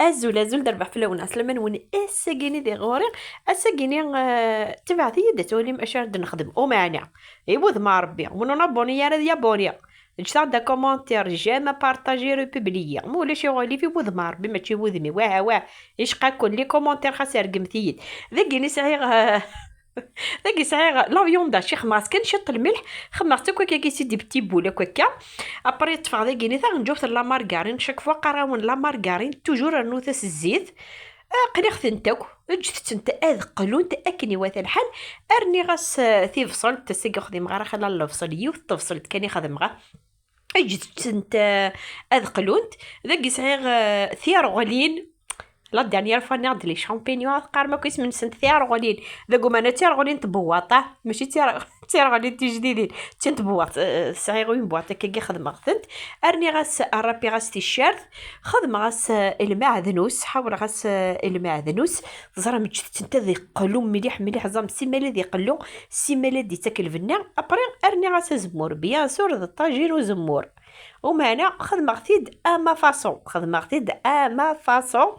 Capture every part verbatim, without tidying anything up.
Azul, azul, d rrbeḥ fell-awen. Ɛeslama-nwen. Ass-agi-ni di ɣur-i, ass-agi-ni, eh, tebɛet-iyi-d ad twalim acu ara d-nexdem. Umeɛna, i wudem n Ṛebbi, win ur nabuni ara ad yabuni. Ǧǧet-aɣ-d akomantir, j'aime, partager, republier. Ma ulac, i uɣilif, i wudem n Ṛebbi, mačči i wudem-iw. Wah, wah, icqa-ken, les commentaires xas rregmet-iyi-d. Dagi-ni sɛiɣ, eh, Dagi sɛiɣ la viande hachée, xedmeɣ-as kan ciṭ n lmelḥ, xedmeɣ-tt akk akka, si des petits boules akk akka. Après ṭṭfeɣ dagi-ni taɣenǧawt n la margarine, chaque fois qqareɣ-awen la margarine, toujours rnut-as zzit. Aql-iɣ-tent akk, ǧǧet-tent ad qlunt akken iwata lḥal. Rniɣ-as, eh, tibṣelt, ass-agi ur xdimeɣ ara xilla n lebṣel, yiwet n tebṣelt kan i xedmeɣ. Ǧǧet-tent, eh, ad qlunt. Dagi sɛiɣ, eh, tireɣlin. La dernière fois nniɣ-d les champignons, ad teqqarem akk isem-nsent tireɣlin. Deg umana d tireɣlin n tbewwaṭ, ah, mačči d tire-, d tireɣlin tijdidin. D tin n tbewwaṭ, eh, sɛiɣ une boîte akkagi xedmeɣ-tent. Rniɣ-as, rrapiɣ-as ticcert, xedmeɣ-as, eh, lmeɛdnus, ḥawleɣ-as, eh, lmeɛdnus. Teẓram, ǧǧet-tent ad iqlu mliḥ, mliḥ, ẓam, simmal ad iqellu, simmal ad d-ittak lbenna. Après, rniɣ-as azemmur, bien sûr, d ṭṭajin uzemmur. Umeɛna, xedmeɣ-t-id à ma façon, xedmeɣ-t-id à ma façon.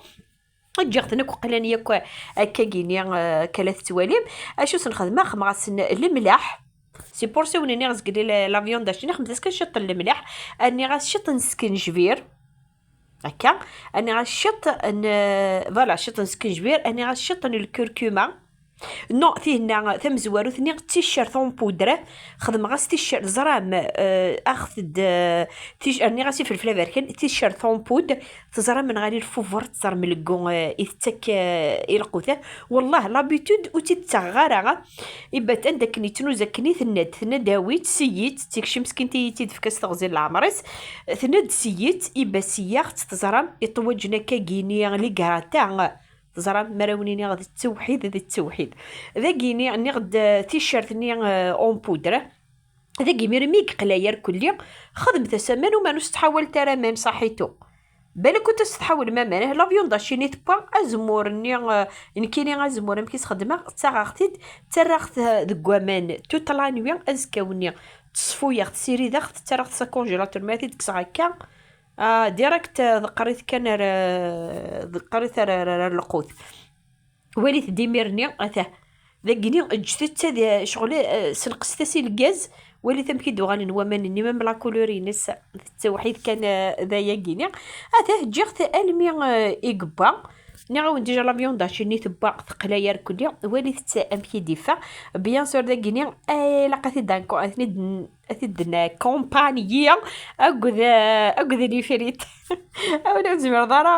Ǧǧiɣ-ten akk qlan yakk akkagi-ni, eh, akka la tettwalim. Acu sen-xedmeɣ? Xedmeɣ-asen lemleḥ. C'est pour ça wen-nniɣ zgel la, la viande hachée, xedmet-as kan ciṭ n lemleḥ. Rniɣ-as ciṭ n skenjbir. Akka. Rniɣ-as ciṭ n, voilà, ciṭ n skenjbir, rniɣ-as ciṭ n lkurkuma. Non, tihenna tamezwarut-nni d ticcert en poudre. Xedmeɣ-as ticcert, teẓram, eh, aɣet-d, eh, tic-, rniɣ-as ifelfel aberkan, ticcert en poudre. Teẓram menɣali lfubur, teẓram leggu, eh, i tettak, eh, i lqut. Wallah, l'habitude ur tt-id-ttaɣeɣ ara. Ibat anda akken yettnuz akken i tenna-d, tenna-d awi-tt, seyyi-tt, d tikci meskint i yi-tt-id-tefka s teɣzi n leɛmer-is. Tenna-d seyyi-tt, iba seyyaɣ-tt, teẓram, iṭwaǧen akka gini, les gratins. Teẓram, mi ara wen-iniɣ d ttewḥid, d ttewḥid. Dagini, nniɣ-d, eh, ticcert-nni, eh, en poudre. Dagi, mi armi i yeqla yerkulli, xedmet-as aman, umeɛna ur s-ttḥawalet ara aman, saḥitu. Balak ur s-tḥawlem aman, eh, la viande hachée-nni tewwa azemmur-nni, eh, nekkini azemmur, amek i s-xedmeɣ, ttaɣeɣ-t-id, ttarraɣ-t, eh, deg waman toute la nuit, azekka-nni, ttṣeffuyeɣ-t, ssirideɣ-t, ttarraɣ-t s congélateur, mi ara t-id-kkseɣ akka, Ah, direct, eh, ḍeqqer-it kan ar, eh, ḍeqqer-it ar, ar, ar, ar lqut. Walit-d imir-nni, atah. Dagini, ǧǧet-tt ad, eh, ccɣel, eh, senqset-as i lgaz. Walit amek i d-uɣalen waman-nni, même la couleur-ines, d tawḥid kan, eh, d ayagi-nni. Atah, ǧǧiɣ-t almi, eh, i yewwa. Nniɣ-awen déjà la viande hachée-nni tewwa, teqla yerkulli. Walit-tt amek i d-iffeɣ. Bien sûr, dagini, eh, ilaq ad t-id-, ad ten-id-, ad t-id-naccompagner akked, akked les frites. Awen ur tezmireḍ ara,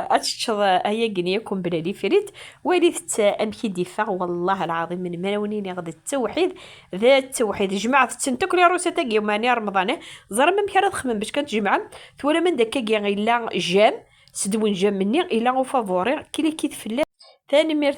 eh, ad teččeḍ, eh, ayagi-nni yakk mebla les frites. Walit-tt amek i d-iffeɣ, wallah lɛaḍim, melmi ara wen-iniɣ d ttewḥid, d ttewḥid. Jemɛet-tent akk les recettes-agi, meɛni Remḍan, eh? Ẓrem amek ara txemmem bac kan tjemɛem. Twalam anda akkagi yella j'aime, sedwen j'aime-nni, yella au favori, klikit fell-as. Tanemmirt.